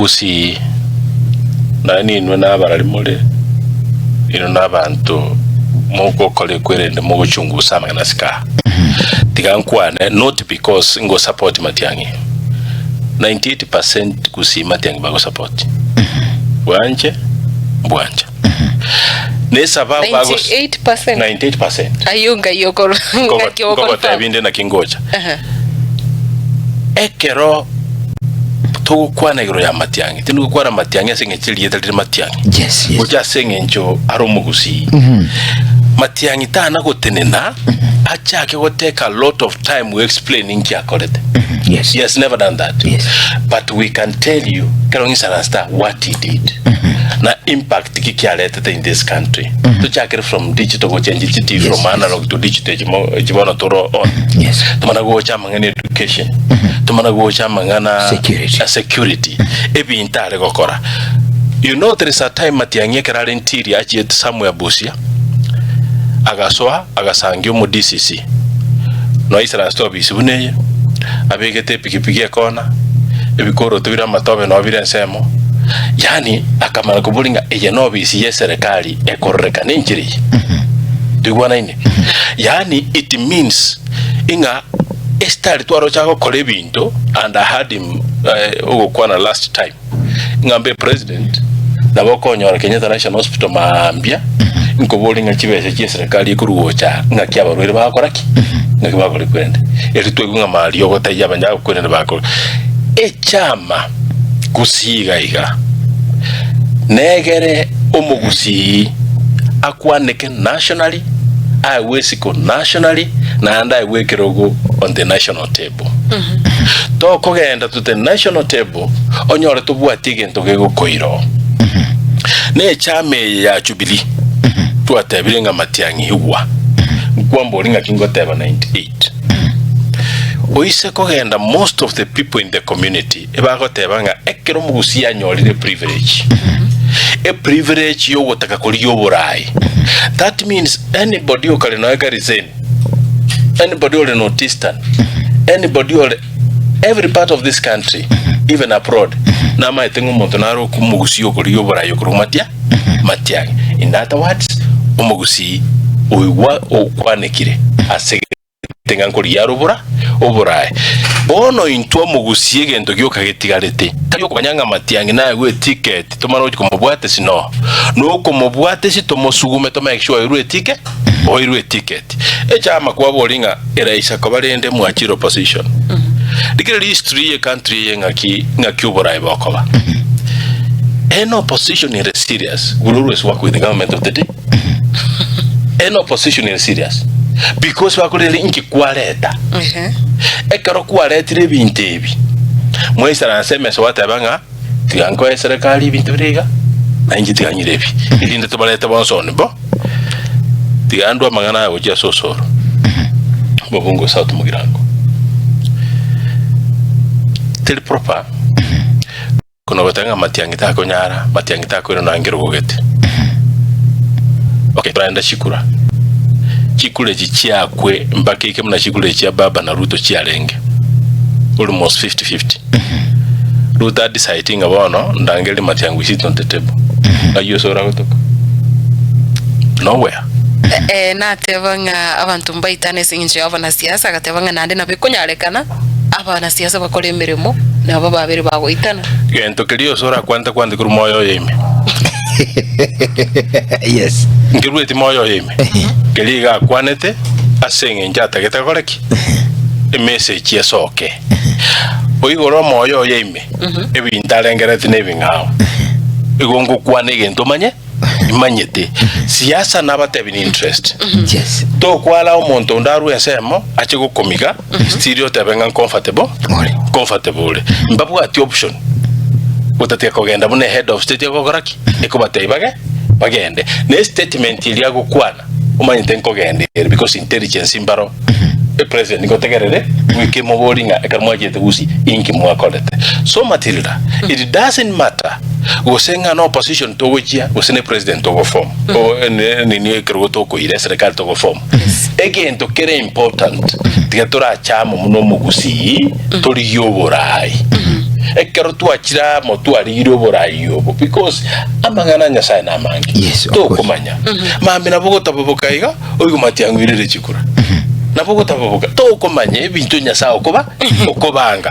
Gusii, naye ninwe nabarari more, inwe nabanto mogokora ekwerende mogochungusa amang'ana asike aa. Tiga nkwane not because ngo support Matiang'i, 98% Gusii Matiang'i bago support. Bwanche mbwancha. Nesababu bago 98%? 98%. Ayio ngai okor ngaki ogo confirm. Nkogotebia inde naki ngocha. Aha. Ekero togokwana igoro ya Matiang'i, tindi gokwana Matiang'i ase eng'encho erieta rire Matiang'i, Yes, yes. gocha ase eng'encho are omogusii. Matiang'i tana gotenena achake gotake a lot of time go explain inki akorete. Yes. He has never done that. Yes. But we can tell you, ekero ng'isaransta what he did. Na impact ki kiaretete in this country. Tochakere from digital gochenji chiti Yes, from yes. analog to digital echimo echi bono toro on. Yes. Tomana gocha amang'ana education. Tomana gocha amang'ana Security. a security. Ebinto are gokora. You know there is a time Matiang'i ekero are interior achiete somewhere Busia agasoa agasangia omo DCC noaisaransete obisi buna eye abegete epikipiki ekona ebikoroto bire amatobe noo bire ensemo yaani akamanya koboria ng'a eye nobisi y'eserekari ekororekana enchera eye toigwanaine yaani it means ing'a esitari twaroche agokora ebinto and I heard him eh, ogokwana last time ng'a mbe president nabo okonyora Kenyatta National Hospital maambia nkoboria ng'a chibesa chia eserekari ekorwa gocha aa ng'aki abarwaire bagokora ki ng'aki bagokora kwerende eri twaigwa ng'a maria ogotebia abanya kwerende bakore echama gusii iga iga negere omogusii akwaneke nationally aegwe esiko nationally naende aegwe ekerogo on the national table tokogenda to the national table onyore tobwati egento gegokoira oo. Nechama eye ya Jubilee twatebire ng'a Matiang'i igwa nkwambori ng'aki ngoteba 98 oise kogenda most of the people in the community ebagoteba ng'a ekero omogusii anyorire privilege eprivilege yogotaka korigia oborai that means anybody okare noe Garizeni anybody ore North Eastern anybody ore every part of this country even abroad namaete ng'a omonto nare omogusii okorigia oborai okorwa matia matiang'i in other words omogusii oigwa okwanekire ase gete ng'a nkorigia are obora oborai bono intwe omogusii egento gioka getigarete tari okomanya ng'a matiang'i naegwe eticket tomare gochia komobwatesi no nokomobwatesi tomosugume to make sure oirwe etike oirwe eticket Echama kwabori ng'a eraisa koba rende mwachire opposition. Rigereria history ye country eye ng'aki ng'aki oborae bokoba. Any opposition ere serious will always work with the government of the day. Any opposition ere serious because bakorere inki kwareta. Ekero kwaretire ebinto ebi mwaisaransa emesa gwateba ng'a tiga nkoe eserekari ebinto bire iga na inche tiga nyire ebi erinde tobarete bonsi one bo. Tiga ndwe amang'ana aya gochia ase osoro, omobunge o South Mugirango. Teri proper kona goteba ng'a Matiang'i takonyara, Matiang'i takoirana nonya nkerogo gete. Okay, toragenda chikura, chikura echi chiakwe mpaka eke buna chikura echi chia Baba na Ruto chiarenge, almost fifty fifty. Ruto a decide ng'a bono ndangerie Matiang'i we sit on the table. Ng'ai osoro agotoka? Nowhere. Eh, nateba ng'a abanto mbaitane ase eng'encho y'abanasiasa, agateba ng'a naende nabo ekonyarekana abanasiasa bakore emeremo, nabo babere bagoitana. Gento keria osoro akwanete kwante korwa moyo oye ime. Yes. Nkerueti moyo oye ime. Keria iga akwanete ase eng'encho atagete gokora ki? Emessage esoke. Oigore omoyo oye ime, ebinto arengereti nebing'ao. Igo ngokwana egento omanye, imanyete. Siasa nabatebi ni interest. Yes. Tokwara omonto onde arwe ensemo ache gokomiga still otebe ng'a comfortable Ore. comfortable ore. Mbabwati option gotatiga kogenda buna head of state egokora ki? Ekobatebia bage bagende. Ne statement eria agokwana Omanyete nkogenda ere because intelligence mbaro epresident ngotegerere goika emobori ng'a ekero mwachete gusii inki mwakorete. So Matilda it doesn't matter gose ng'a na opposition togochia gose ne president togoform o ne nini ekerogo tokoira eserekari togoform. Egento kere important tiga torache amo buna omogusii torigie oborai. Ekero twachire amo twarigirie oborai obo because amang'ana a Nyasae namange. Yes, of course. Tokomanya. Mambia nabo ogotaboboka iga oigwe Matiang'i oirire chikura. Nabo ogotaboboka tokomanya ebinto Nyasae okoba okobanga.